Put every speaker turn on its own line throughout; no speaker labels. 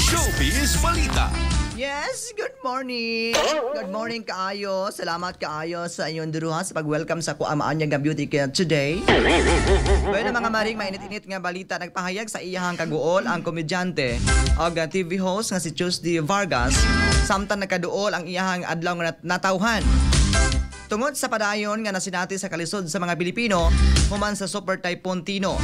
Showbiz Balita.
Yes, good morning. Good morning kaayo. Salamat kaayo sa inyong duruha sa pag-welcome sa ko maanyag nga beauty care today. Bueno, mga maring, mainit-init nga balita. Nagpahayag sa iyahang kaguol ang komedyante og TV host nga si Tuesday Vargas samtang nakaduol ang iyahang adlaw nga natawhan tungod sa padayon nga nasinati sa kalisod sa mga Pilipino human sa Super Typhoon Tino.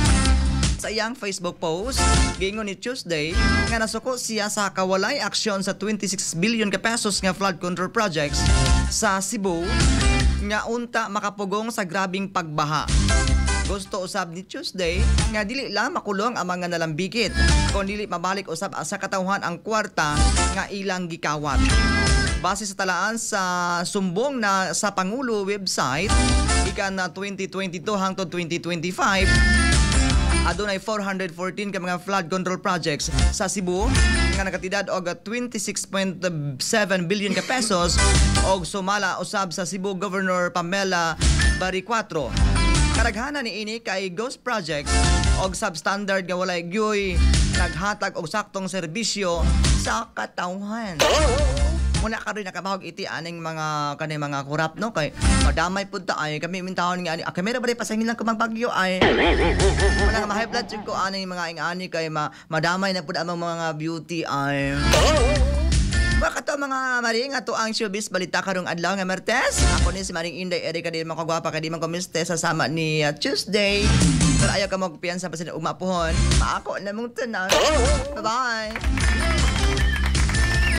Sa iyang Facebook post, giingon ni Tuesday nga nasuko siya sa kawalay aksyon sa 26 billion ka pesos nga flood control projects sa Cebu nga unta makapugong sa grabing pagbaha. Gusto usab ni Tuesday nga dili lang makulong ang mga nalambigit kon dili mabalik usab sa katawhan ang kwarta nga ilang gikawat. Base sa talaan sa sumbong na sa Pangulo website, gikan na 2022 hangtod 2025, adunay 414 ka mga flood control projects sa Cebu nga nakatidad og 26.7 billion ka pesos og sumala usab sa Cebu Governor Pamela Baricuatro. Karaghanan ni ini kay ghost projects og substandard nga walay gyoy naghatag og saktong serbisyo sa katawhan. Muna karon nakabahog iti aning mga kanay mga kurap, no, kay madamay pud ta ay kami mintawon nga ani, ah, kamera ba pasangil lang ko magbagyo ay wala nga ma-high blood jud ko aning mga ing-ani kay madamay na pud ang mga beauty ay. Baka to, mga maring, ato ang showbiz balita karong adlaw nga Martes. Ako ni si Maring Inday Erika, di man kagwapa kay di man komiste sa sama ni Tuesday. Pero ayaw ka magpiyansa pa sila umapuhon. Maako na mong tanan. Bye-bye.